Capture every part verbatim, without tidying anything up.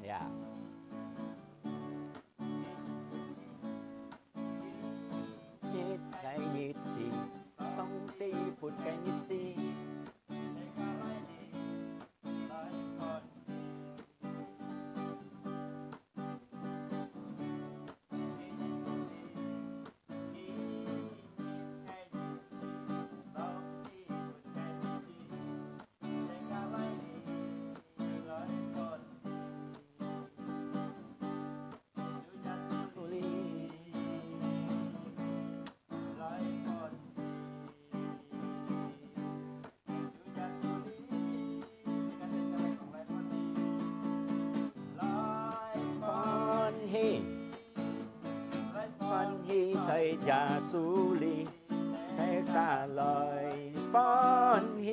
呀。一个日子，上帝分个日子。歡喜，歡喜在耶穌裡，齊家來歡喜。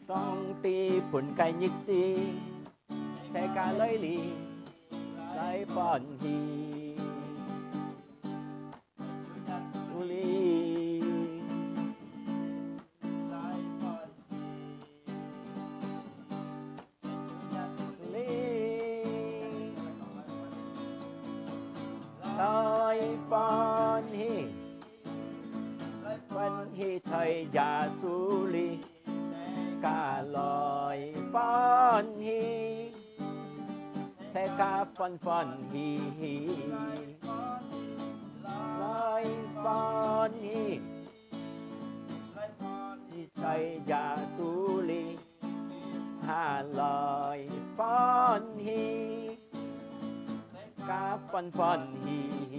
上帝分个日子，齊家來哩，來歡喜。哩，哩，來歡喜，歡喜在耶穌裡。 家來歡喜，齊家歡歡喜喜，來歡喜，在耶穌裡，家來歡喜。 家歡歡喜喜，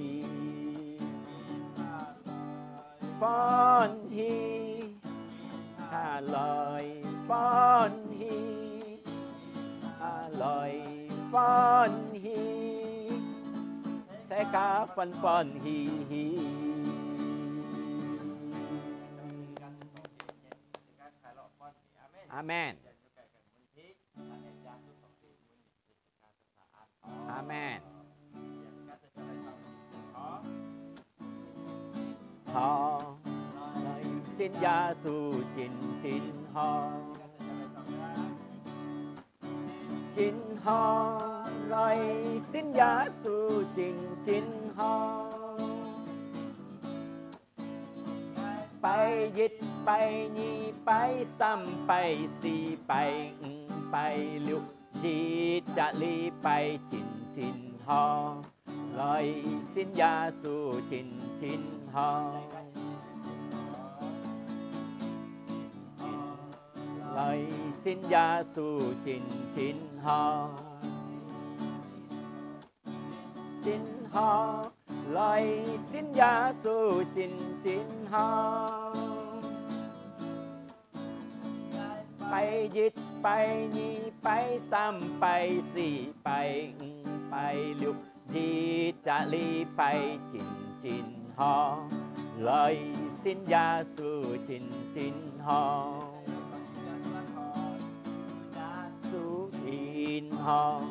歡喜，家來歡喜，家來歡喜，齊家歡歡喜喜。阿們。 阿們。好，來信耶穌真真好，真好，來信耶穌真真好。拜一、拜二、拜三、拜四、拜五、拜六， 一隻禮拜真真好，來信耶穌真真好。來信耶穌真真好，真好，來信耶穌真真好。 拜一、拜二、拜三、拜四、拜五、拜六，一隻禮拜真真好，來信耶穌真真好，耶穌真好，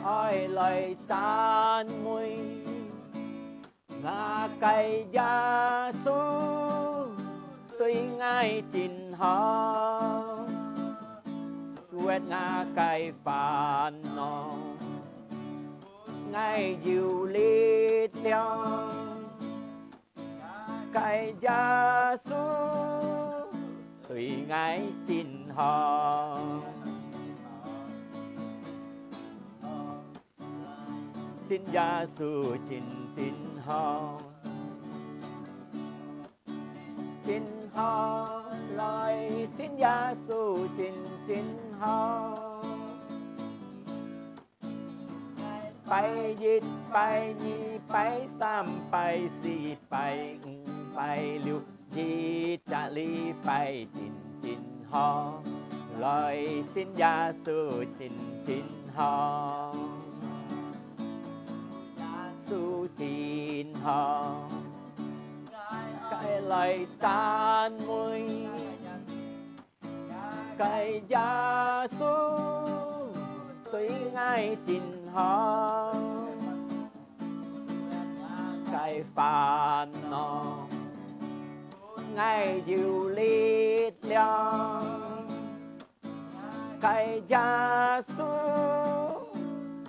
愛來讚美。 𠊎个耶穌對𠊎真好，除忒𠊎个煩惱，𠊎有力量。𠊎个耶穌對𠊎真好。 信耶穌真真好，真好，來信耶穌真真好。拜一、拜二、拜三、拜四、拜五、拜六，一隻禮拜真真好，來信耶穌真真好，耶穌真好，該來讚美。 个耶穌對𠊎真好，个煩惱𠊎有力量。个耶穌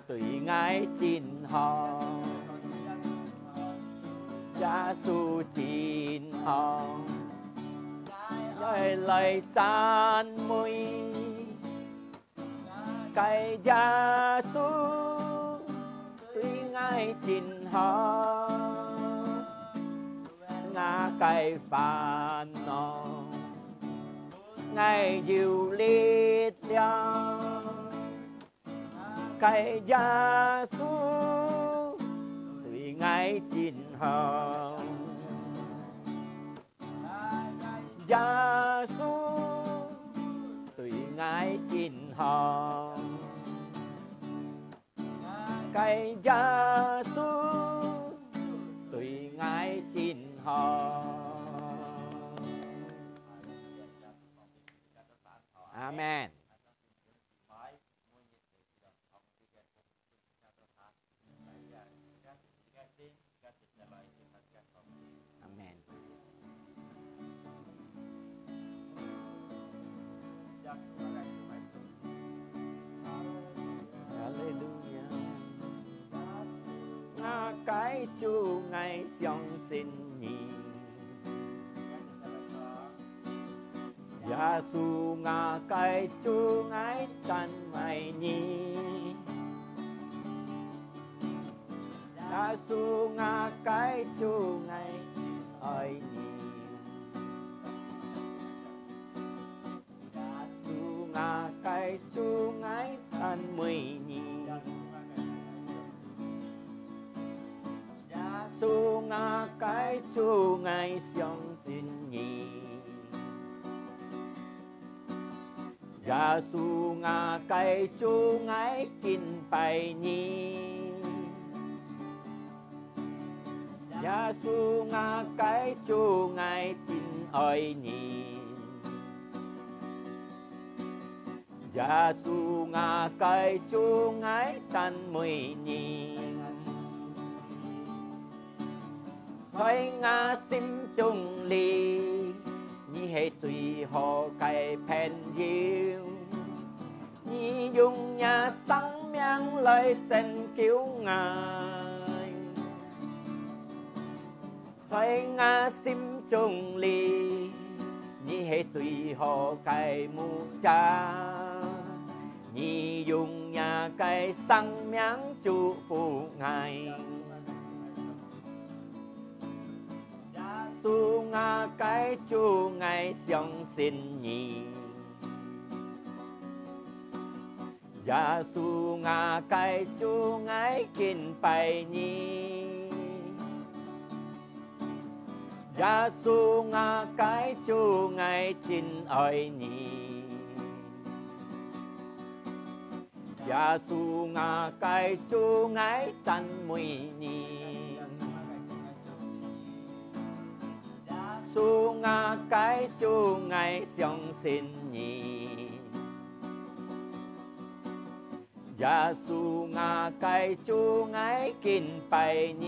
對𠊎真好，耶穌真好。 來來讚美，个耶穌對𠊎真好，𠊎个煩惱𠊎有力量。 个耶穌對𠊎真好，耶穌對𠊎真好，个耶穌對𠊎真好。阿門。 阿門。哈利路亞。𠊎个主，𠊎相信你。 耶穌，𠊎个主，𠊎讚美你。耶穌，𠊎个主，𠊎愛你。耶穌，𠊎个主，𠊎讚美你。 耶穌，𠊎个主，𠊎相信你。耶穌，𠊎个主，𠊎敬拜你。耶穌，𠊎个主，𠊎真愛你。 耶穌，𠊎个主，𠊎讚美你。在𠊎心中裡，你係最好个朋友，你用若生命來拯救𠊎。 在𠊎心中裡，你係最好个牧者，你用若个生命祝福𠊎。耶穌，𠊎个主，𠊎相信你。 耶穌，𠊎个主，𠊎敬拜你。耶穌，𠊎个主，𠊎真愛你。耶穌，𠊎个主，𠊎讚美你。 耶穌，𠊎个主，𠊎相信你。耶穌，𠊎个主，𠊎敬拜你。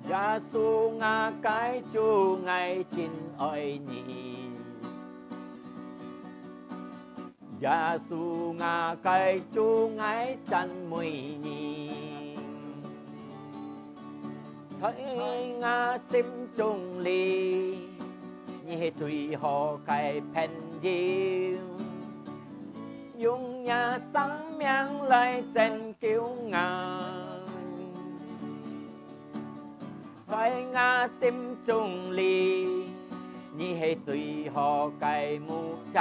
耶穌，𠊎个主，𠊎真愛你。 耶穌，𠊎个主，𠊎讚美你。在𠊎心中裡，你係最好个朋友，用若生命來拯救𠊎。 在𠊎心中裡，你係最好个牧者，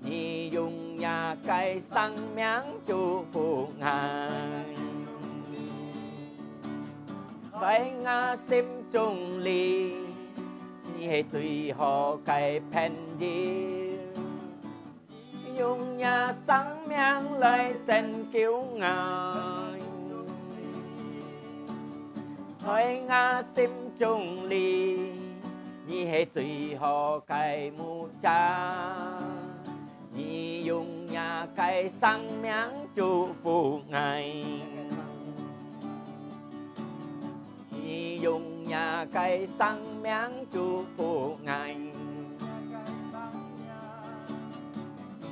你用个生命祝福𠊎。在𠊎心中裡，你係最好个朋友，用若生命來拯救𠊎。在𠊎心中裡，你係最好个牧者。 你用若个生命祝福𠊎，你用若个生命祝福𠊎，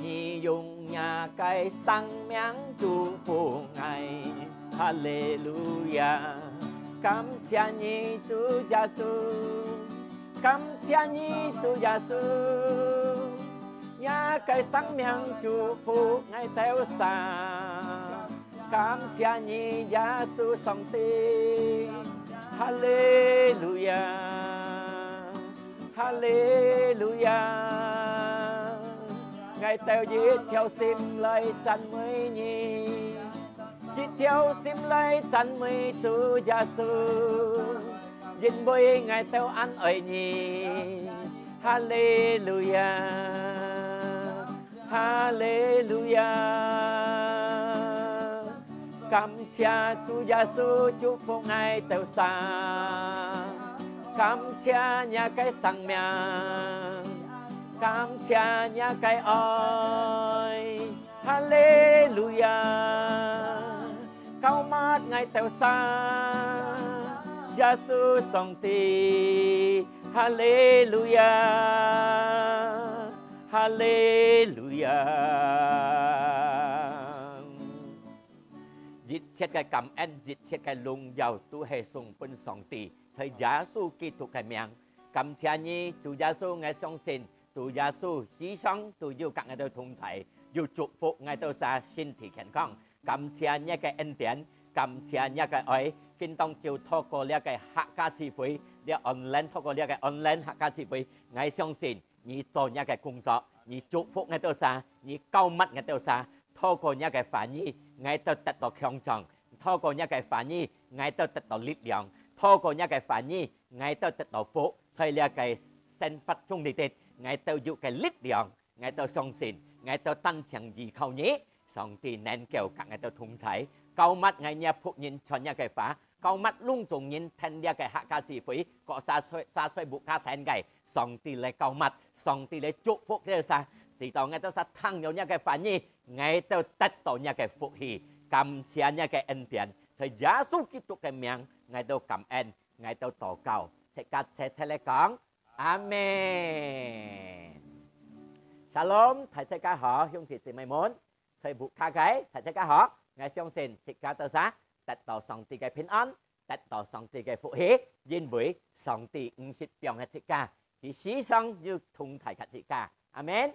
你用若个生命祝福𠊎。哈利路亞！感謝你，主耶穌，感謝你，主耶穌。 若个生命祝福𠊎兜儕。感謝你，耶穌上帝。哈利路亞，哈利路亞！𠊎兜一條心來讚美你，一條心來讚美主耶穌。 因為𠊎兜恁愛你。哈利路亞，哈利路亞！感謝主耶穌祝福𠊎兜儕，感謝若个生命，感謝若个愛。 哈利路亞！膏抹𠊎兜儕，耶穌上帝！哈利路亞！哈利路亞！一切个感恩，一切个榮耀，都係送分上帝，在耶穌基督个名。感謝你，主耶穌，𠊎相信 主耶穌時常都有佮𠊎兜同在，有祝福𠊎兜儕身體健康。感謝若个恩典，感謝若个愛，今當晝透過這个客家聚會，這online透過這个online客家聚會，𠊎相信你做若个工作，你祝福𠊎兜儕，你膏抹𠊎兜儕，透過若个話語，𠊎兜得到強壯，透過若个話語，𠊎兜得到力量，透過若个話語，𠊎兜得到福，在這个 生活中裡底，𠊎兜有个力量，𠊎兜相信，𠊎兜單淨依靠你，上帝能夠佮𠊎兜同在，膏抹𠊎若僕人傳若个話，膏抹攏總人聽這个客家聚會，各儕在，儕在屋下聽个，上帝來膏抹，上帝來祝福佢兜儕，使到𠊎兜儕聽了若个話語，𠊎兜得到若个福氣，感謝若个恩典，在耶穌基督个名，𠊎兜感恩，𠊎兜禱告，自家齊齊來講。 阿門。Shalom，大自家好，兄弟姊妹們，在屋下个大自家好，𠊎相信自家兜儕得到上帝个平安，得到上帝个福氣，因為上帝毋識放忒自家，佢時常有同在佮自家。阿門。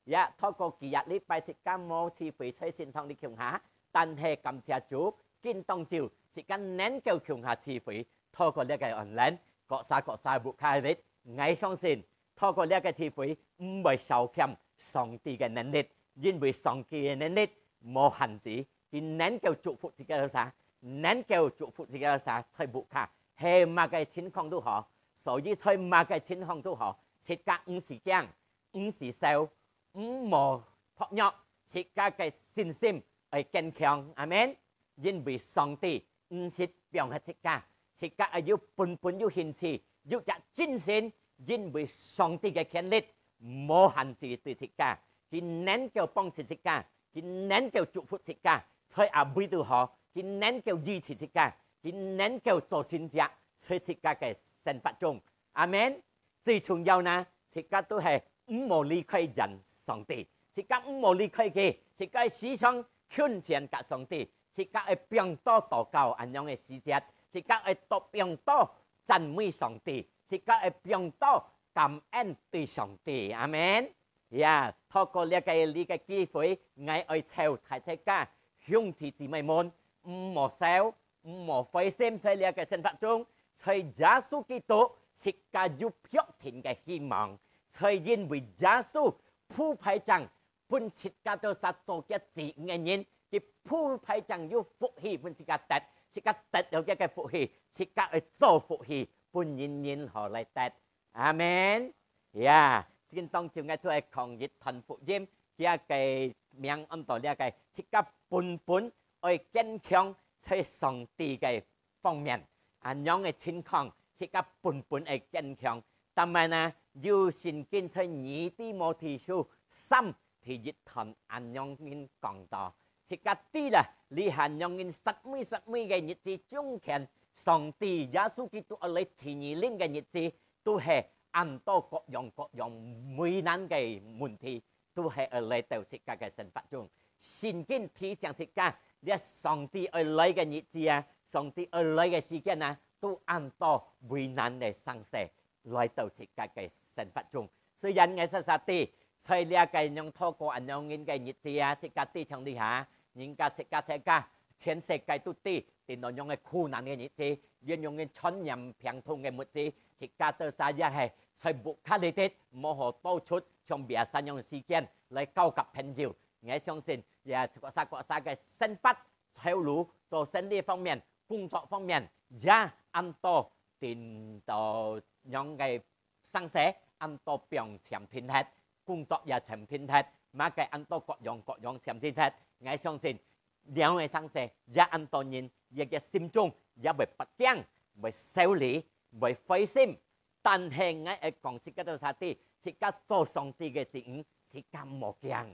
也透過幾日禮拜自家無聚會在聖堂裡共下，但係感謝主，今當晝自家能夠共下聚會， 透過這个online，各儕各儕屋下裡，𠊎相信，透過這个聚會，毋會少欠上帝个能力，因為上帝个能力無限制，佢能夠祝福自家兜儕，能夠祝福自家兜儕在屋下，係麼个情況都好。所以在麼个情況都好，自家毋使驚，毋使愁，毋好薄弱，自家个信心愛堅強。阿門。 因為上帝毋識放忒自家，自家愛有本本有興趣，有隻精神，因為上帝个權力無限制對自家，佢能夠幫助自家，佢能夠祝福自家，在哪位都好，佢能夠醫治自家，佢能夠做神蹟在自家个生活中。阿門。 最重要呢，自家都係毋好離開人上帝，自家毋好離開佢，自家愛時常近前佮上帝，自家愛放多禱告恁樣个時節，自家愛多放多讚美上帝，自家愛放多感恩對上帝。阿門。呀，透過這个，這个機會，𠊎愛招大自家，兄弟姊妹們，毋好愁， 毋好灰心在這个生活中，在耶穌基督自家有確定个希望，在因為耶穌鋪排正，分自家兜儕做厥子女个人，佢鋪排正有福氣分自家得，自家得了厥个福氣，自家愛做福氣分人人好來得。阿門。呀，聖經當中个都係講一段福音，佢个名安到這个，自家本本愛堅強在上帝个方面，恁樣个情況，自家本本愛堅強。但係呢，有聖經在二提摩太書三第一段恁樣人講到，自家知啦，這恁樣人煞尾煞尾个日子中間，上帝耶穌基督愛來第二輪个日子，都係恁多各樣各樣危難个問題，都係愛來到自家个生活中。聖經提醒自家，這上帝愛來个日子啊，上帝愛來个時間啊，都恁多危難个生事來到自家个生活中。雖然𠊎儕儕知，在這个樣透過恁樣人个日子啊，自家知像這下，人家自家自家，全世界都知，定到樣个苦難个日子，用樣个傳染病痛个物質，自家兜儕也係在屋下裡底，無好多出，像別儕樣時間來交合朋友。𠊎相信，也各儕各儕个生活、頭路、做生理方面、工作方面，也恁多定到樣个生事，恁多病全停忒，工作也全停忒，麼个恁多各樣各樣全停忒。𠊎相信，了个生事，也恁多人，佢个心中也會發驚，會愁慮，會灰心。但係𠊎愛講自家兜儕知，自家做上帝个子女，自家莫驚，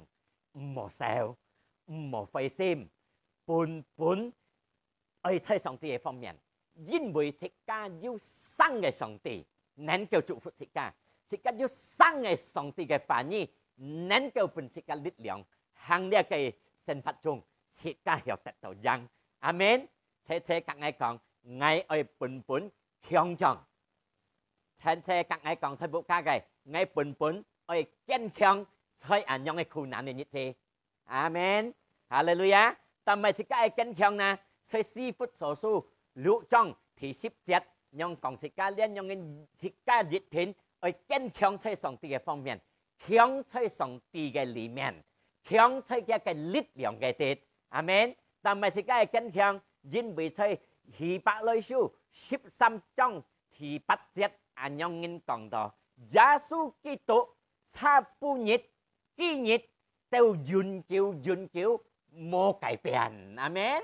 莫愁，莫灰心，本本愛在上帝个方面，因為自家有生个上帝能夠祝福自家，自家有生个上帝个話語能夠分自家力量，行這个生活中，自家曉得到贏。阿門。齊齊佮𠊎講，𠊎愛本本強壯。齊齊佮𠊎講，在屋下个，𠊎本本愛堅強，在恁樣个苦難个日子。阿門。哈利路亞。但係自家愛堅強呢，在以弗所書六章第十節，仰講自家，恁樣个自家一定愛堅強在上帝个方面，強在上帝个裡面，強在佢个力量个底。阿門。但係自家愛堅強，因為在希伯來書十三章第八節恁樣人講到，耶穌基督昨晡日、今日到永久永久無改變。阿門。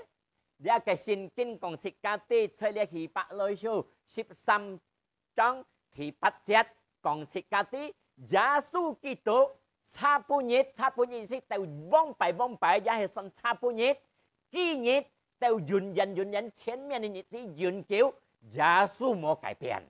這个聖經講自家知，在這希伯來書十三章第八節講自家知，耶穌基督昨晡日，昨晡日係到往擺往擺，也係算昨晡日，今日到永遠永遠前面个日子永久，耶穌無改變。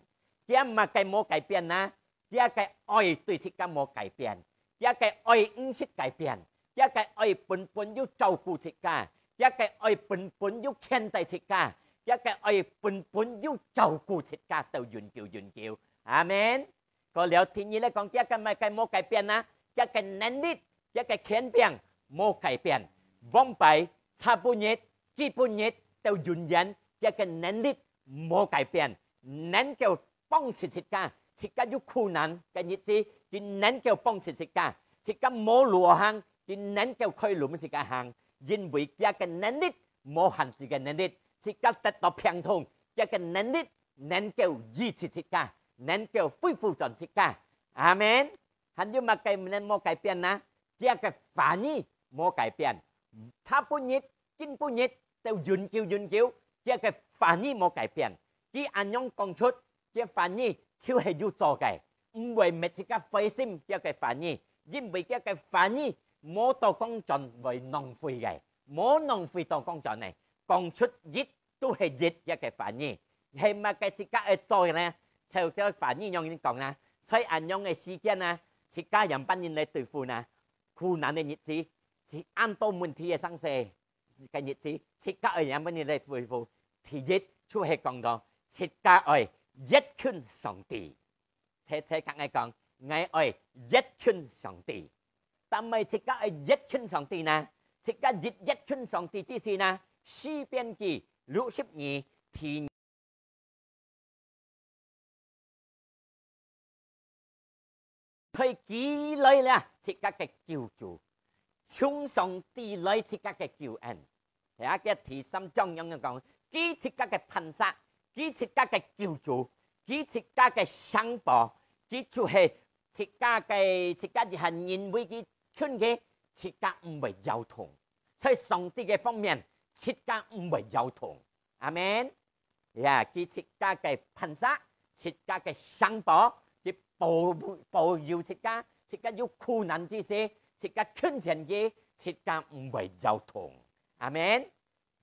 佢麼个無改變呢？ 佢个愛對自家無改變，佢个愛毋識改變，佢个愛本本有照顧自家，佢个愛本本有牽帶自家，佢个愛本本有照顧自家到永久永久。阿門。過了第二來講，佢个麼个無改變啊？佢个能力，佢个權柄無改變。往擺、昨晡日、今晡日到永遠，佢个能力無改變，能夠 幫助自家，自家有苦難个日子，佢能夠幫助自家，自家無路行，佢能夠開路分自家行，因為佢个能力無限制个能力，自家得到病痛，佢个能力能夠醫治自家，能夠恢復轉自家。阿門。還有麼个能無改變呢？佢个話語無改變，昨晡日、今晡日到永久永久，佢个話語無改變。佢恁樣講出， 佢个話語就係有做个，毋會搣自家灰心佢个話語，因為佢个話語無倒講轉會浪費个，無浪費倒講轉个，講出一都係一佢个話語。係麼个自家愛做个呢？就佢个話語仰般講呢？在恁樣个時間呢，自家仰般人來對付呢？苦難个日子，係恁多問題个生事 个日子，自家愛仰般人來對付？第一，就係講到自家愛越近上帝。齊齊佮𠊎講，𠊎愛越近上帝。但係自家愛越近上帝呢？自家越越近上帝之時呢？詩篇記六十二第 佢起來了，自家个救主。從上帝來自家个救恩。係啊，該第三章樣樣講，佢自家个磐石，佢自家个救主，佢自家个城堡，佢就係自家个，自家一下認為佢近个，自家毋會搖動。在上帝个方面，自家毋會搖動。阿門。呀，佢自家个磐石，自家个城堡，佢保，保佑自家，自家有苦難之時，自家近前佢，自家毋會搖動。阿門。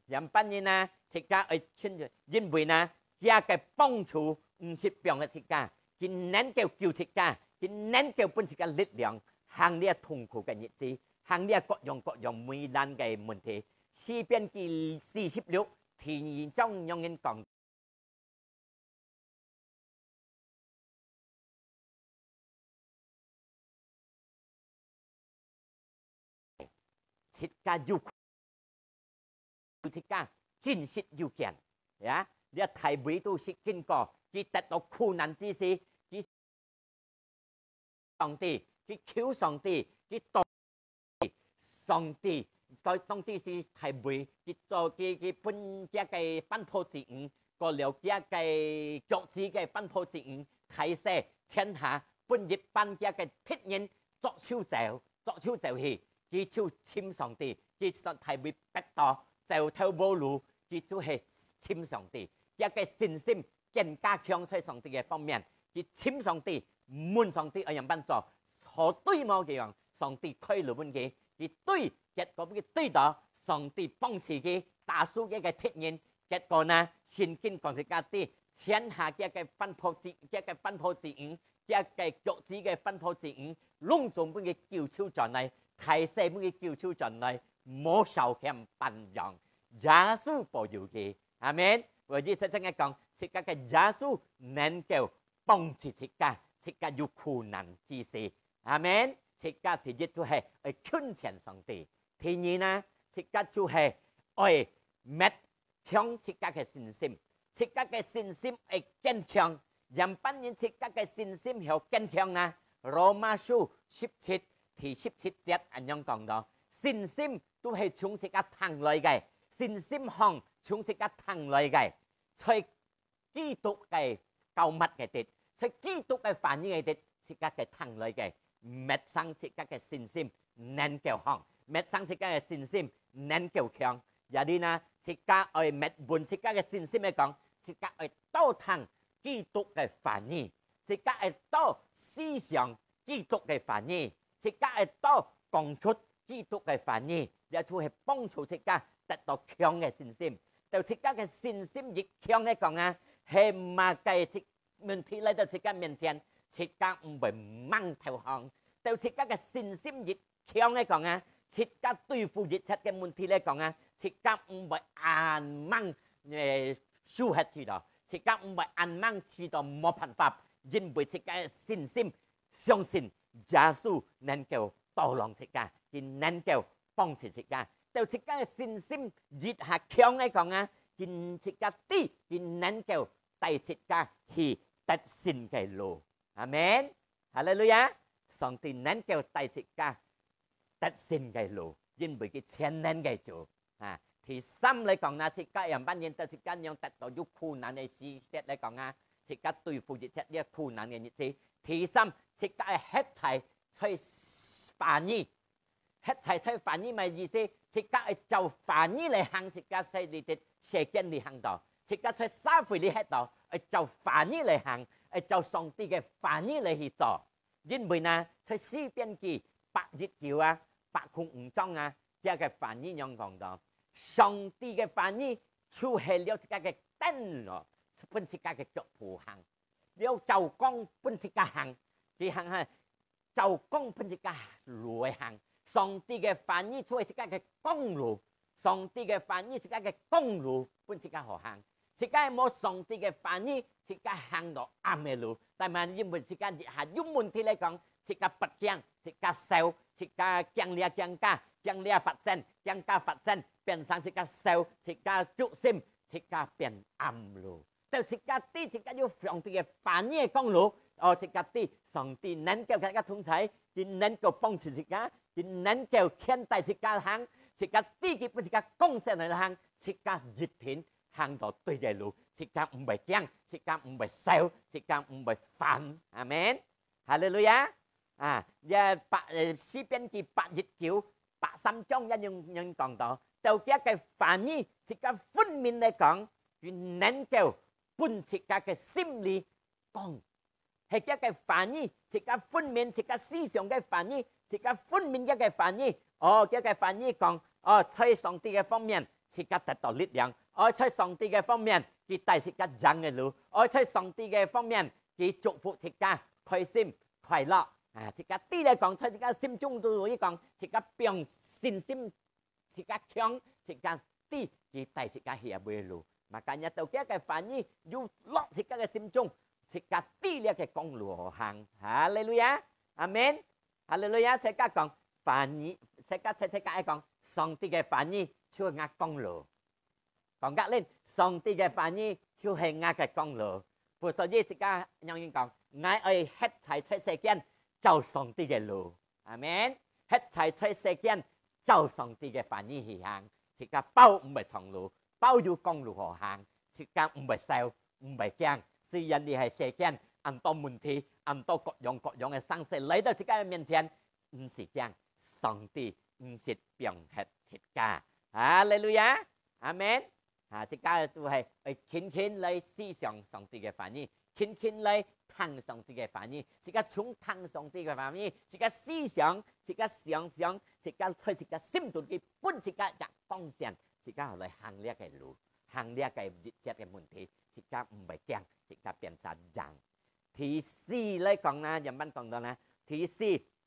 仰般人啊，自家愛近前，因為呢，佢个幫助毋係放个自家，佢能夠救自家，佢能夠分自家力量，行這痛苦个日子，行這各樣各樣危難个問題。詩篇記四十六第二章樣樣講，自家有苦，自家真實有見。呀，這大衛都係經過，佢得到苦難之時，佢上帝，佢求上帝，佢禱上帝，所以當時係大衛，佢做，佢，佢分佢个萬步之五，過了佢个腳趾个萬步之五，大細天下，分一班佢个敵人捉手走，捉手走去，佢就尋上帝，佢說大衛逼到走投無路，佢就係尋上帝，佢个信心更加強在上帝个方面，佢尋上帝，問上帝愛仰般做，好對無佢講，上帝開路分佢，佢對，結果分佢對到，上帝幫助佢，打輸佢个敵人，結果呢，聖經講自家知，天下佢个萬步之，佢个萬步之五，佢个腳趾个萬步之五，攏總分佢救出轉來，大細分佢救出轉來，無少欠半樣。耶穌保佑佢。阿門。我意思正个講，自家个耶穌能夠幫助自家，自家有苦難之時。阿門。自家第一就係愛近前上帝，第二呢，自家就係愛搣強自家个信心，自家个信心愛堅強。仰般人自家个信心曉堅強呢？羅馬書十七第十七節恁樣講到，信心都係從自家聽來个，信心項從自家聽來个，在基督个教密个地，在基督个話語个地，自家个聽來个，搣生自家个信心能夠項，搣生自家个信心能夠強。也你呢，自家愛搣穩自家个信心个講，自家愛多聽基督个話語，自家愛多思想基督个話語，自家愛多講出基督个話語，這就係幫助自家得到強个信心。到自家个信心越強个講啊，係麼个問題來到自家面前，自家毋會吂投降。到自家个信心越強个講啊，自家對付一切个問題來講啊，自家毋會恁吂，呃，輸忒去咯，自家毋會恁吂去到無辦法，因為自家个信心相信耶穌能夠tolong自家，佢能夠幫助自家。到自家个信心一下強个講啊，佢自家知，佢能夠帶自家去得勝个路。阿門。哈利路亞！上帝能夠帶自家得勝个路，因為佢全能个主。啊，第三來講呢，自家仰般人到自家樣得到有苦難个時節來講啊，自家對付一切這苦難个日子。第三，自家个歇在在話語，歇在在話語麼个意思？自家愛照話語來行，自家在這个世間裡行到，自家在社會裡歇到，愛照話語來行，愛照上帝个話語來去做。因為呢，在詩篇記百一九啊，百空五章啊，佢个話語樣講到，上帝个話語就係了自家个燈咯，分自家个腳步行，了照光分自家行，佢行下，照光分自家路个行。上帝个話語就係自家个光路，上帝个話語自家个光路分自家好行。自家無上帝个話語，自家行到暗个路，但係因為自家一下有問題來講，自家發驚，自家愁，自家驚這驚該，驚這發生，驚該發生，變成自家愁，自家憂心，自家變暗路。到自家知自家有上帝个話語个光路，哦，自家知上帝能夠佮自家同在，佢能夠幫助自家，佢能夠牽帶自家行，自家知佢分自家光線來行，自家一定行到對个路，自家毋會驚，自家毋會愁，自家毋會煩。阿門。哈利路亞！啊，這百，呃，詩篇記百一九，百三章也有人講到，到佢个話語，自家分明來講，佢能夠分自家个心裡光。係佢个話語，自家分明，自家思想个話語，自家分明佢个話語。哦，佢个話語講，哦，在上帝个方面，自家得到力量。哦，在上帝个方面，佢帶自家行个路。哦，在上帝个方面，佢祝福自家開心、快樂。啊，自家知來講，在自家心中肚裡講，自家放信心，自家強，自家知，佢帶自家去个路。Makanya到佢个話語有落自家个心中，自家知這个光路好行。哈利路亞！阿門！哈利路亞！自家講話語，自家，自家愛講，上帝个話語就係𠊎光路。講甲恁，上帝个話語就係𠊎个光路。故所以自家仰般講，𠊎愛歇在在世間，走上帝个路。阿門。歇在在世間，走上帝个話語去行，自家包毋會撞路，包有光路好行，自家毋會愁，毋會驚。雖然你係世間恁多問題，恁多各樣各樣个生事來到自家个面前，毋使驚，上帝毋識放忒自家。哈利路亞！阿門！啊，自家都係愛勤勤來思想上帝个話語，勤勤來聽上帝个話語，自家從聽上帝个話語，自家思想，自家想想，自家在自家心肚裡分自家一隻光線，自家來行這个路，行這个一切个問題，自家毋會驚，自家變成贏。第四來講呢，仰般講到呢？第四，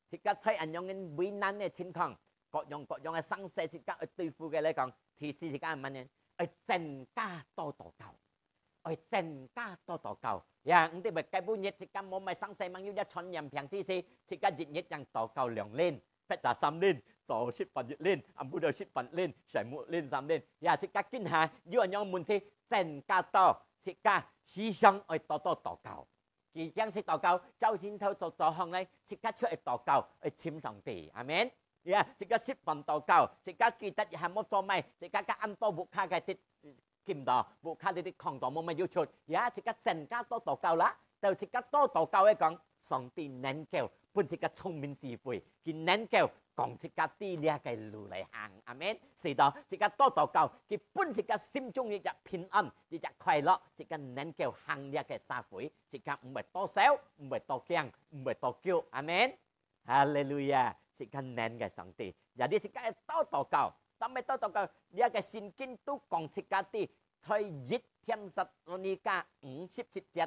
自家在恁樣个為難个情況，各樣各樣个生事，自家愛對付个來講，第四自家仰般呢？愛增加多禱告，愛增加多禱告。呀，毋知會該晡日自家無麼个生事，吂有這傳染病之時，自家一日正禱告兩輪，或者三輪，早食飯一輪，暗晡頭食飯一輪，睡目一輪三輪。呀，自家今下有恁樣問題，增加多，自家時常愛多多禱告。 佢驚識禱告，朝晨頭早早䟘來，自家就愛禱告，愛尋上帝。阿門。呀，自家食飯禱告，自家記得一下無做麼个，自家个恁多屋下个滴金到，屋下个滴空到無麼个有出，呀，自家增加多禱告啦。到自家多禱告个講，上帝能夠分自家聰明智慧，佢能夠講自家知這个路來行。阿門。使到自家多禱告，佢分自家心中一隻平安，一隻快樂，自家能夠行這个社會， 自家毋會多愁，毋會多驚，毋會多噭。阿門。哈利路亞！自家能个上帝，也係自家愛多禱告，但係多禱告，這个聖經都講自家知，在一帖撒羅尼迦五十七節，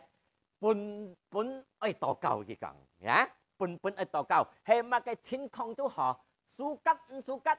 本本愛禱告，佢講，呀，本本愛禱告，係麼个情況都好，舒適毋舒適，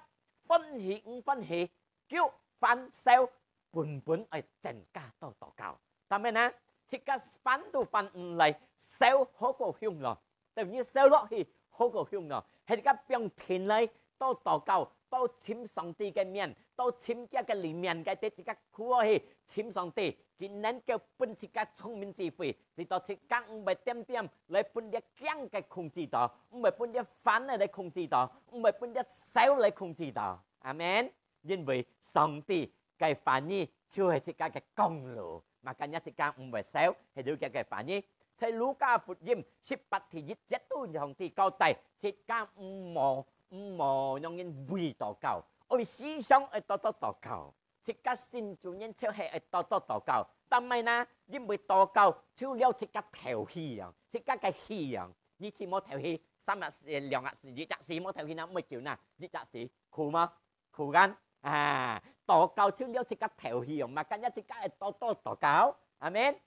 歡喜毋歡喜， 噭煩愁，本本愛增加多禱告。但係呢，自家煩都煩毋來，愁好過凶咯，等於愁落去好過凶咯，係自家放定來，多禱告，多尋上帝个面，多尋佢个裡面个，對自家苦落去，尋上帝，佢能夠分自家聰明智慧，使到自家毋會恬恬來分這驚个控制到，毋會分這煩个來控制到，毋會分這愁來控制到。阿門。 因為上帝个話語就係自家个光路，makanya自家毋會愁，係有佢个話語。在路加福音十八第一節都上帝交代，自家毋好，毋好仰般畏禱告，愛時常愛多多禱告。自家信主人就係愛多多禱告，但係呢，因為禱告就了自家透氣啊，自家个氣啊，你試無透氣，三日時、兩日時、一日時無透氣呢，毋會救呢，一日時苦嗎？ 苦kan？啊，禱告就了自家透氣哦，makanya自家愛多多禱告。阿門。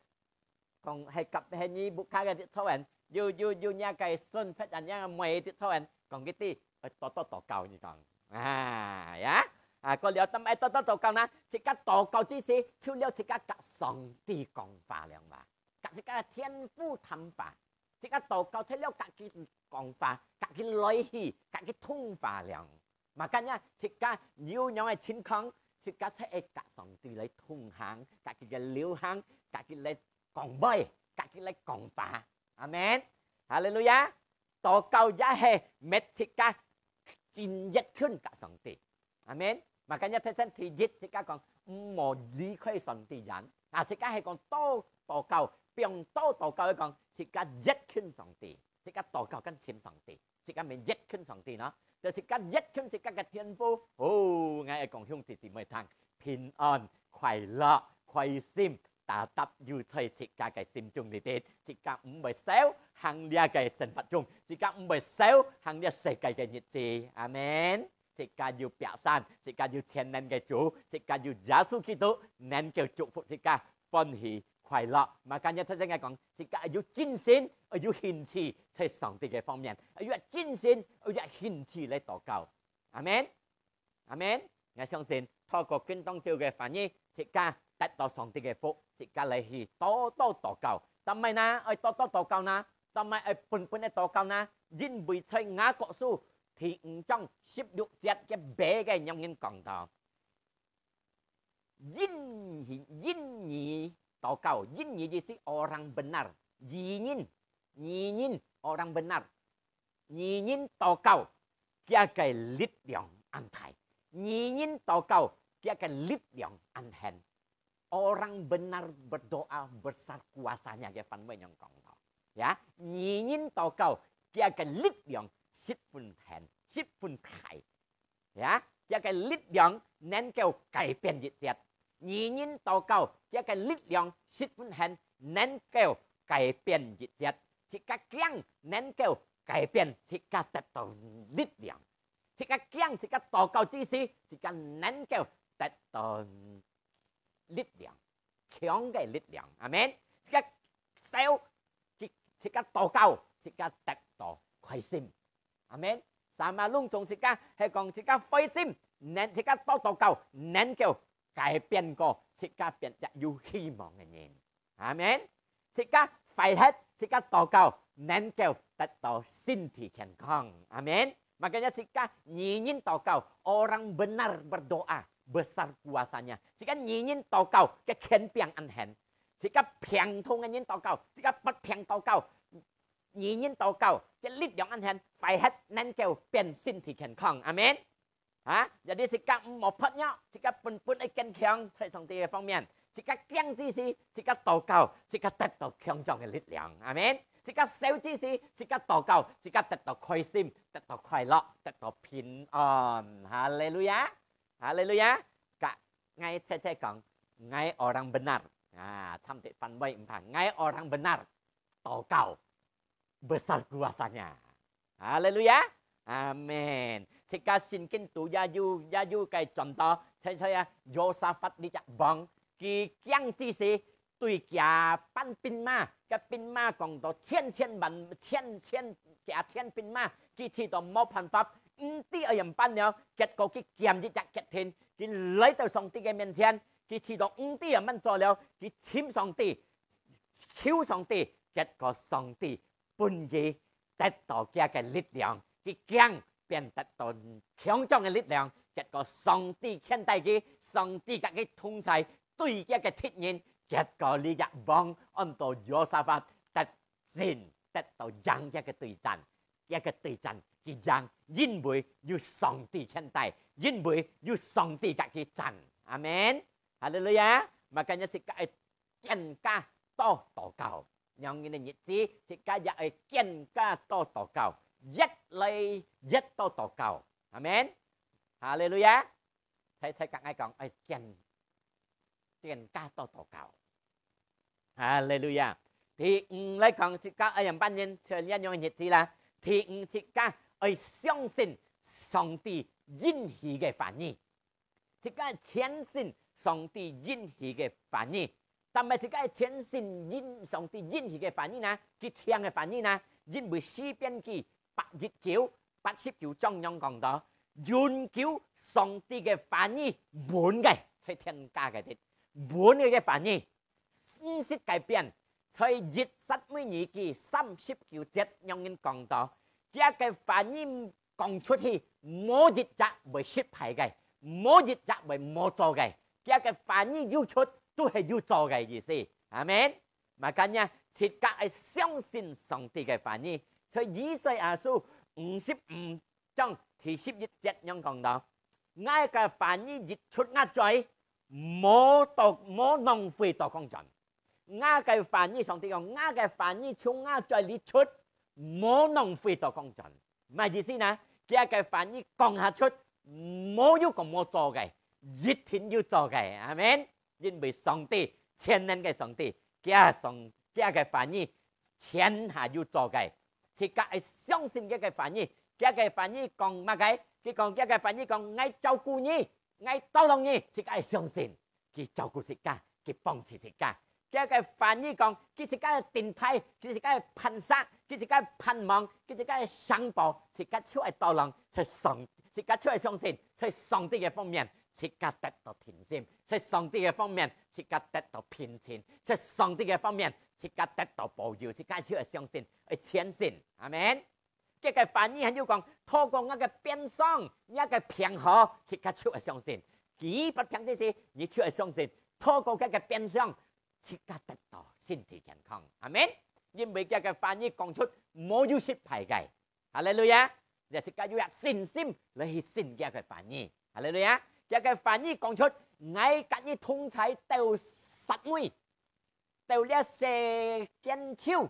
講係甲係你屋下个弟兄，有有有若个孫或者若个妹弟兄，講佢知愛多多禱告，你講。啊，呀，啊，過了，但愛多多禱告呢，自家禱告之時，就了自家甲上帝講話了嘛，甲自家个天父談話。 自家禱告，就了甲佢講話，甲佢來去，甲佢通話了。Makanya自家有樣个情況，自家就愛甲上帝來同行，甲佢个流行，甲佢來講話，甲佢來講話。阿門。哈利路亞。禱告也係搣自家真熱近佮上帝。阿門。Makanya頭先第一，自家講毋好離開上帝遠。啊，自家係講多禱告，放多禱告，係講自家熱近上帝，自家禱告跟尋上帝，自家面熱近上帝呢，就自家熱近自家个天父。哦，𠊎愛講兄弟姊妹聽，平安、快樂、開心，tetap有在自家个心中裡底，自家毋會愁行這个生活中，自家毋會愁行這世界个日子。阿門。自家有避難，自家有全能个主，自家有耶穌基督，能夠祝福自家歡喜快樂。Makanya頭先𠊎講，自家愛有精神，愛有興趣在上帝个方面，愛有精神，愛有興趣來禱告。阿門。阿門。𠊎相信透過今當晝个話語，自家得到上帝个福，自家來去多多禱告。做麼个呢？愛多多禱告呢？做麼个愛本本个禱告呢？因為在雅各書第五章十六節个尾个仰般講到：因義，因義禱告，因義意思orang benar，義人，義人，orang benar。 義人禱告，佢个力量恁大；義人禱告，佢个力量恁顯。Orang benar berdoa besar kuasanya，个範圍仰講到。Ya，義人禱告，佢个力量十分顯，十分大。 Ya，佢个力量能夠改變一切。義人禱告，佢个力量十分顯，能夠改變一切。自家驚能夠改變，自家得到力量。自家驚，自家禱告之時，自家能夠得到力量，強个力量。阿門。自家愁，自，自家禱告，自家得到開心。阿門。Sama攏總自家係講自家灰心，能自家多禱告，能夠改變過，自家變隻有希望个人。阿門。自家壞忒，自家禱告，能夠得到身體健康。阿門。Makanya自家義人禱告，orang benar berdoa besar kuasanya。自家義人禱告个權柄恁顯。自家病痛个人禱告，自家發病禱告，義人禱告，个力量恁顯，壞忒能夠變身體健康。阿門。啊，jadi自家毋好發弱，自家本本愛堅強，在上帝个方面。自家驚之時，自家禱告，自家得到強壯个力量。阿門。自家愁之時，自家禱告，自家得到開心，得到快樂，得到平安。哈利路亞，哈利路亞。Kak，𠊎切切講，𠊎orang benar。啊，參得範圍毋怕，𠊎orang benar。禱告，besar kuasanya。哈利路亞，阿門。自家聖經肚也有，也有个講到，在在啊，Yosafat這隻王，佢驚之時，對厥班兵馬，厥兵馬講到千千萬，千千幾千兵馬，佢試到無辦法，毋知愛仰般了，結果佢揀一隻決定，佢來到上帝个面前，佢試到毋知愛仰般做了，佢尋上帝，求上帝，結果上帝 分佢得到佢个力量，佢驚變得到強壯个力量，結果上帝牽帶佢，上帝佮佢同在，對佢个敵人，結果這隻王安到Yosafat得勝，得到贏佢个對戰，佢个對戰佢贏，因為有上帝牽帶，因為有上帝佮佢戰。阿門。哈利路亞！Makanya自家愛更加多禱告。 仰般个日子，自家也愛更加多禱告，越來越多禱告。阿門。哈利路亞。在在佮𠊎講，愛更，更加多禱告。哈利路亞。第五來講，自家愛仰般人，像這樣个日子啦。第五，自家愛相信上帝應許个話語。 自家相信上帝應許个話語。但係自家相信應，上帝應許个話語呢，佢講个話語呢，因為詩篇記八十九，八十九章仰講到，永久上帝个話語穩个，在天家个地，穩个个話語，毋識改變。在以撒母耳記三十九節仰般講到，佢个話語 講出去，無一隻會失敗个，無一隻會無做个。佢个話語有出，都係有做个意思。阿門。Makanya，自家愛相信上帝个話語。在以賽亞書五十五章第十一節恁樣講到：「𠊎个話語一出吾嘴，無到，無浪費到空轉。」吾个話語，上帝講，吾个話語從吾嘴裡出，無浪費到空轉。麼意思呢？佢个話語講下出，無有講無做个，一定有做个。阿門。因為上帝，全能个上帝，佢上，佢个話語全下有做个。自家愛相信佢个話語，佢个話語講麼个？佢講，佢个話語講，𠊎照顧你，𠊎tolong你，自家愛相信。 佢照顧自家，佢幫助自家。佢个話語講，佢自家个盾牌，佢自家个磐石，佢自家个盼望，佢自家个城堡，自家就愛tolong，在上，自家就愛相信，在上帝个方面，自家得到定心；在上帝个方面，自家得到平靜；在上帝个方面，自家得到保佑，自家就愛相信，愛全信。阿門。 佢个話語還有講，透過𠊎个鞭傷，若个病好，自家就愛相信。佢發病之時，你就愛相信，透過佢个鞭傷，自家得到身體健康。阿門。因為佢个話語講出，無有失敗个。哈利路亞！你自家有一信心來去信佢个話語。哈利路亞！佢个話語講出，𠊎佮你同在到煞尾， 到這世間就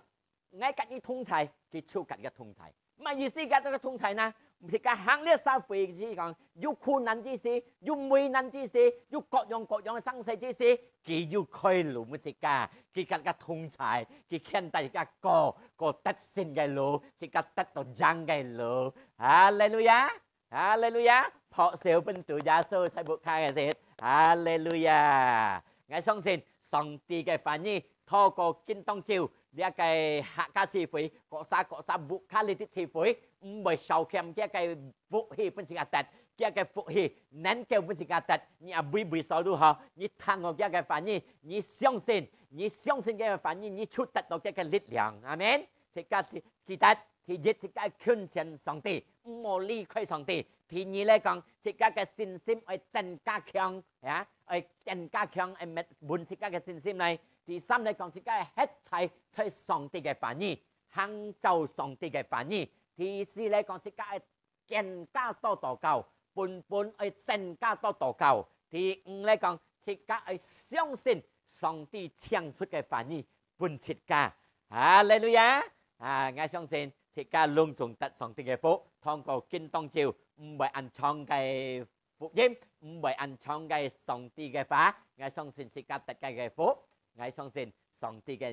，𠊎佮你同在，佢就佮你同在。麼意思佢个同在呢？毋係講行這社會之講，有困難之時，有危難之時，有各樣各樣个生死之時，佢有開路分自家，佢佮你同在，佢牽帶自家過，過得勝个路，自家得到贏个路。哈利路亞！ 哈利路亞！拍手分主耶穌在屋下个時，哈利路亞！𠊎相信上帝个話語，透過今當晝，這个客家聚會，各儕各儕屋下裡个聚會，毋會少欠佢个福氣分自家得，佢个福氣能夠分自家得。你啊，每每所都好，你聽過佢个話語，你相信，你相信佢个話語，你就得到佢个力量。阿門。自家記，記得， 第一，自家近前上帝，毋好離開上帝。第二來講，自家个信心愛增加強，啊，愛增加強，愛密穩自家个信心來。第三來講，自家个歇在在上帝个話語，行照上帝个話語。第四來講，自家愛增加多禱告，本本愛增加多禱告。第五來講，自家愛相信上帝請出个話語， 分自家。哈利路亞！啊，𠊎相信自家攏總得上帝个福，通過今當晝，毋會恁長个福音，毋會恁長个上帝个話，𠊎相信自家得个个福。𠊎相信上帝个，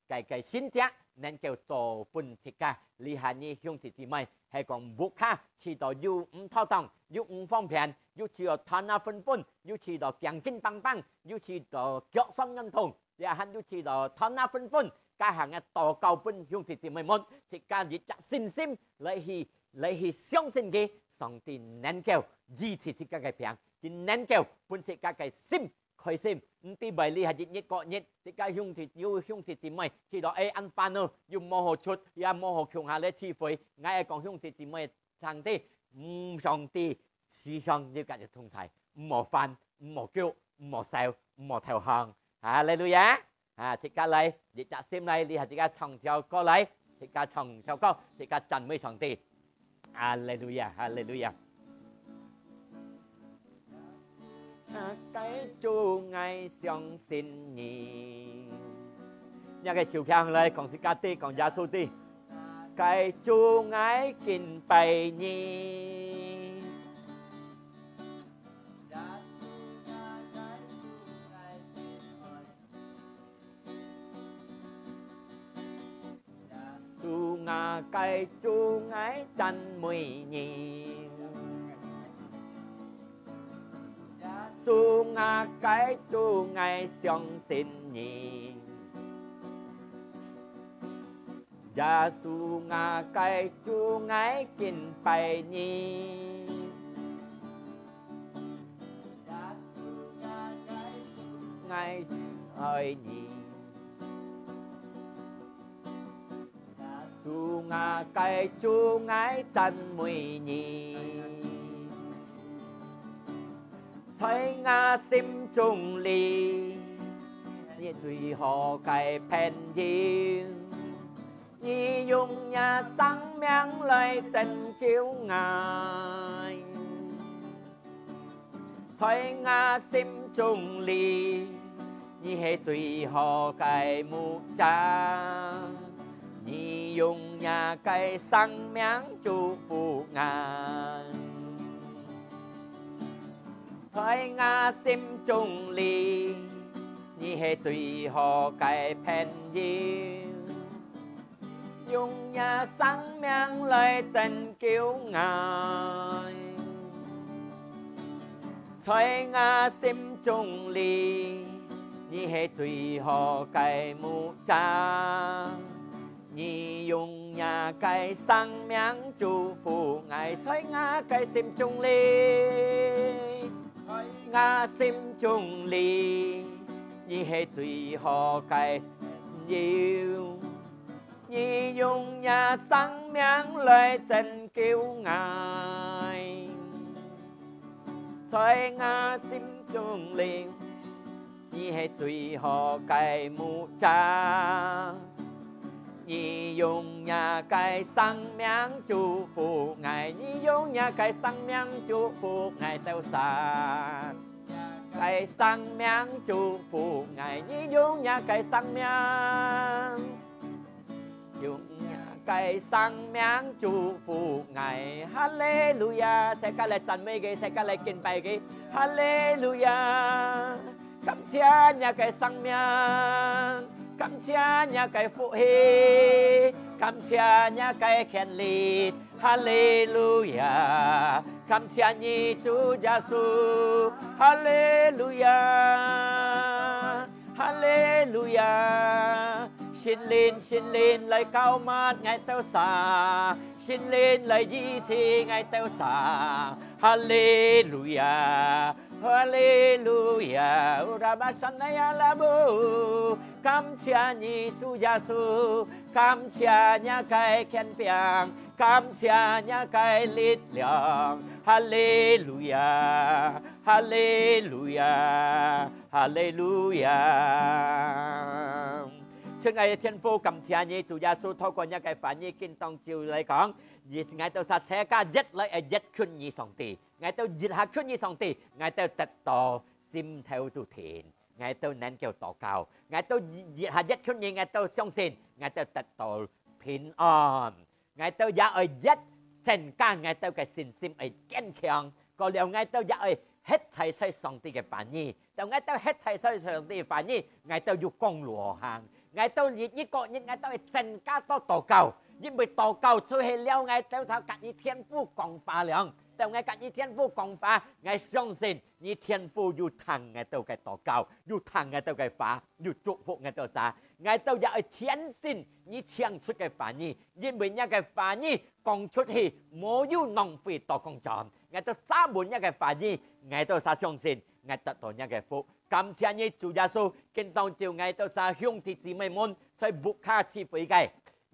个，个神蹟能夠做分自家。這下你兄弟姊妹，係講屋下試著有毋妥當，有毋方便，有試著頭那昏昏，有試著頸筋梆梆，有試著腳痠軟痛， 這下有試著頭那昏昏，該下个禱告分兄弟姊妹們，自家一隻信心來去，來去相信佢，上帝能夠醫治自家个病，佢能夠分自家个心開心。毋知會這下一日過日，自家兄弟，有兄弟姊妹試著，哎，恁煩惱，又無好出，也無好共下來聚會。𠊎愛講兄弟姊妹 上帝，嗯，上帝時常有佮你同在，毋好煩，毋好噭，毋好愁，毋好投降。哈利路亞！啊，自家來，一隻心來，這下自家唱條歌來，自家唱條歌，自家讚美上帝。哈利路亞，哈利路亞。 啊，該主，𠊎相信你。若个手擎來，講自家知，講耶穌知。該主，𠊎敬拜你。 主啊，𠊎个主，𠊎讚美你。主啊，𠊎个主，𠊎相信你。耶穌啊，𠊎个主，𠊎敬拜你。 𠊎愛你。主啊，𠊎个主，𠊎讚美你。在𠊎心中裡，你最好个朋友。你用若生命來拯救𠊎。在𠊎心中裡，你係最好个牧者，你用若个生命祝福𠊎。在𠊎心中裡，你係最好个朋友。 用若生命來拯救𠊎。在𠊎心中裡，你係最好个牧者，你用若个生命祝福𠊎。在𠊎个心中裡，在𠊎心中裡，你係最好个朋友。 你用若生命來拯救𠊎。在𠊎心中裡，你係最好个牧者。你用若个生命祝福𠊎，你用若个生命祝福𠊎兜儕。个生命祝福𠊎，你用若个生命。 用若个生命祝福𠊎。哈利路亞！大家來讚美佢，大家來敬拜佢。哈利路亞！感謝若个生命，感謝若个福氣，感謝若个權利。哈利路亞！感謝你，主耶穌。哈利路亞！ 哈利路亞！聖靈，聖靈來膏抹𠊎兜儕，聖靈來醫治𠊎兜儕。哈利路亞！哈利路亞！烏拉巴山那亞拉布，感謝你，主耶穌，感謝若个權柄，感謝若个力量。哈利路亞！哈利路亞！ 哈利路亞！親愛个天父，感謝你，主耶穌，透過若个話語，今當晝來講，你，𠊎兜儕自家越來越近你上帝，𠊎兜越下近你上帝，𠊎兜得到心頭肚定，𠊎兜能夠禱告，𠊎兜越下越近你，𠊎兜相信，𠊎兜得到平安。 𠊎兜也愛越增加𠊎兜个信心愛堅強，過了𠊎兜也愛歇在在上帝个話語。當𠊎兜歇在在上帝个話語，𠊎兜有光路行。𠊎兜日，日過日，𠊎兜愛增加到禱告，因為禱告就係了𠊎兜同佮你天父講話了。當𠊎佮你天父講話，𠊎相信 你天父有聽𠊎兜个禱告，有聽𠊎兜个話，有祝福𠊎兜儕。𠊎兜也愛全信你請出个話語，因為若个話語講出去，無有浪費到講轉。𠊎兜儕聞若个話語，𠊎兜儕相信，𠊎得到若个福。感謝你，主耶穌，今當晝𠊎兜儕兄弟姊妹們，在屋下聚會个，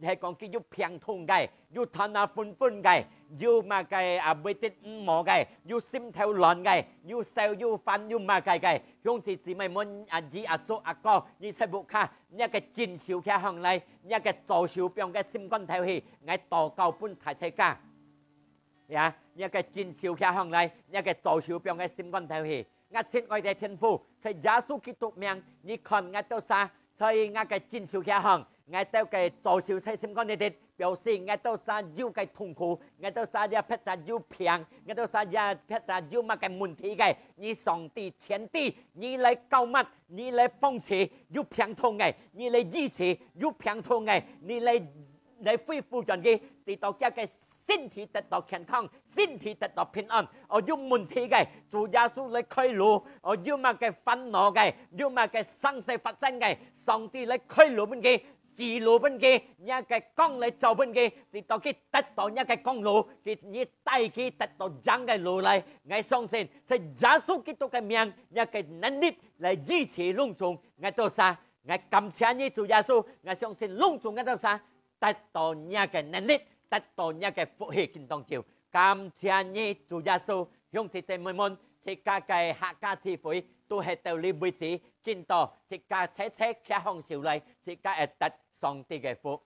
係講佢有病痛个，有頭那昏昏个，有麼个啊，會得毋好个，有心頭亂个，有愁有煩有麼个个，兄弟姊妹們，阿姨阿叔阿哥，你在屋下，若个正手擎䟘來，若个左手放个心肝頭去，𠊎禱告分大自家。呀，若个正手擎䟘來，若个左手放个心肝頭去。 𠊎親愛个天父，在耶穌基督名，你看𠊎兜儕，在𠊎个正手擎䟘，𠊎兜个左手在心肝裡底，表示𠊎兜儕有个痛苦，𠊎兜儕也別儕有病，𠊎兜儕也別儕有麼个問題个。你上帝全知，你來膏抹，你來幫助，有病痛个，你來醫治，有病痛个，你來 來恢復轉佢，直到佢个身體得到健康，身體得到平安。哦，有問題个，主耶穌來開路。哦，有麼个煩惱个，有麼个生事發生个，上帝來開路分佢，指路分佢，若个光來照分佢，直到佢得到若个光路，佢，你帶佢得到正个路來。𠊎相信，在耶穌基督个名，若个能力來醫治攏總𠊎兜儕。𠊎感謝你，主耶穌，𠊎相信攏總𠊎兜儕 得到若个能力，得到若个福氣，今當晝。感謝你，主耶穌，兄弟姊妹們，自家个客家聚會都係到這為止，今到自家齊齊擎䟘手來，自家會得上帝个福。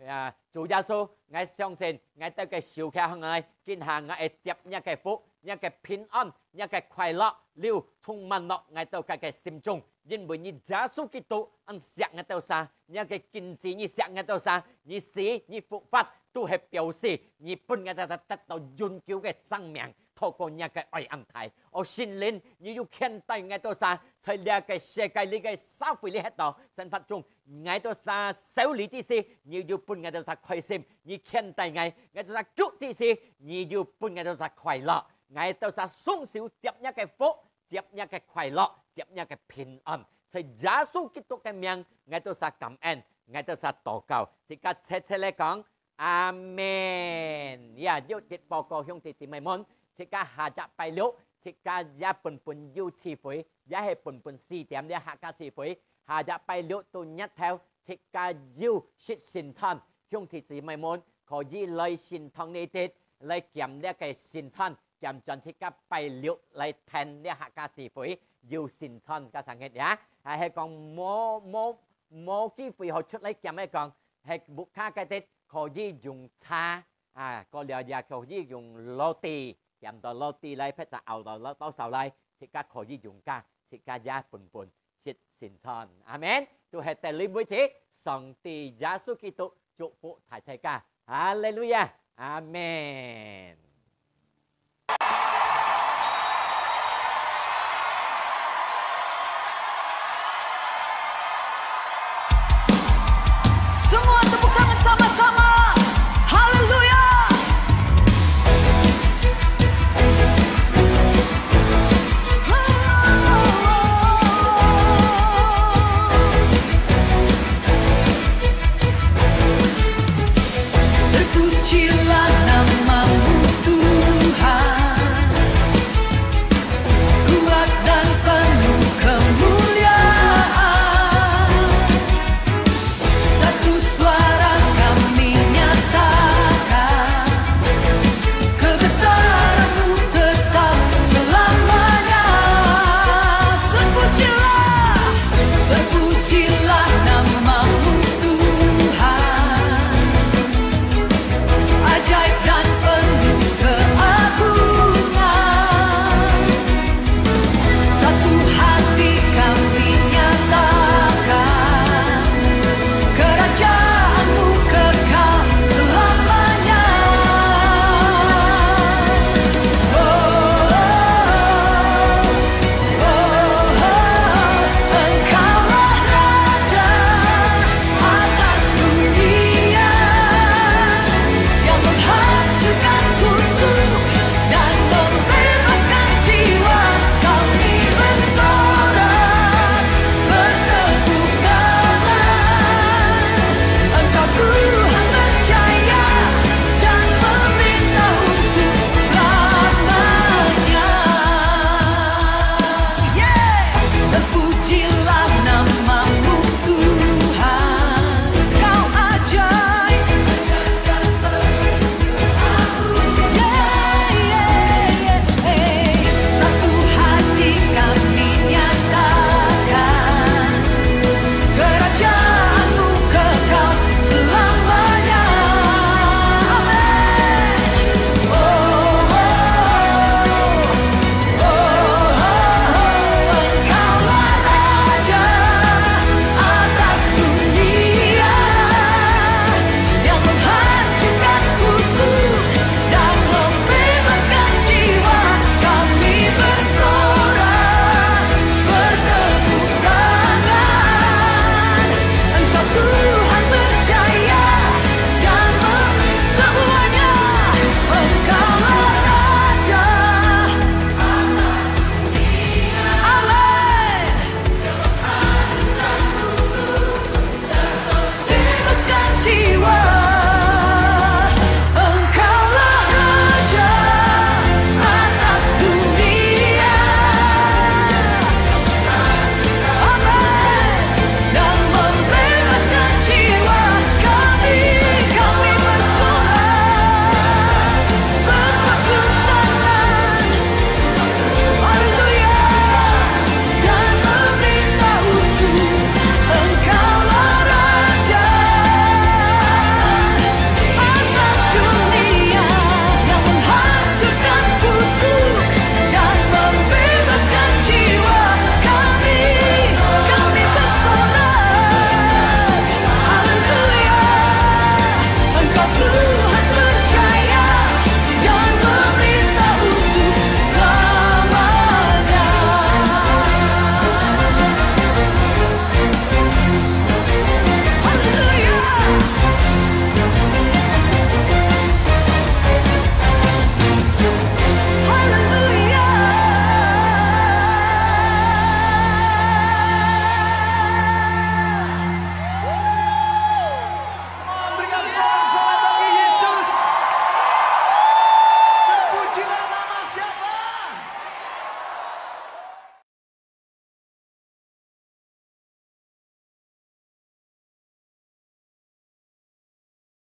啊，主耶穌，𠊎相信𠊎兜个手擎䟘來，今下𠊎會接若个福，若个平安，若个快樂，流充滿落𠊎兜个个心中，因為你耶穌基督恁惜𠊎兜儕，若个根基你惜𠊎兜儕，你死，你復活，都係表示你分𠊎兜儕得到永久个生命。 透過若个愛恁大。哦，聖靈，你有牽帶𠊎兜儕，在這个世界裡个社會裡歇到生活中，𠊎兜儕受你之時，你有分𠊎兜儕開心，你牽帶𠊎，𠊎兜儕哭之時，你有分𠊎兜儕快樂。𠊎兜儕雙手接若个福，接若个快樂，接若个平安。在耶穌基督个名，𠊎兜儕感恩，𠊎兜儕禱告，自家切切來講， 阿門。呀，有一報告，兄弟姊妹們，自家下隻拜六，自家也本本有聚會，也係本本四點這客家聚會。下隻拜六到日頭，自家有食聖餐，兄弟姊妹們可以來聖堂裡底來撿這个聖餐，撿轉自家拜六來聽這客家聚會，有聖餐个生日呀。還係講無無無機會好出來撿个講， 係屋下个底可以用茶，啊，過了也可以用roti，撿到roti來，或者熬到多少來，自家可以用个，自家也本本食聖餐。阿門。就係到這位止，上帝耶穌基督祝福大自家。哈利路亞，阿門。 Semua tepuk tangan sama-sama.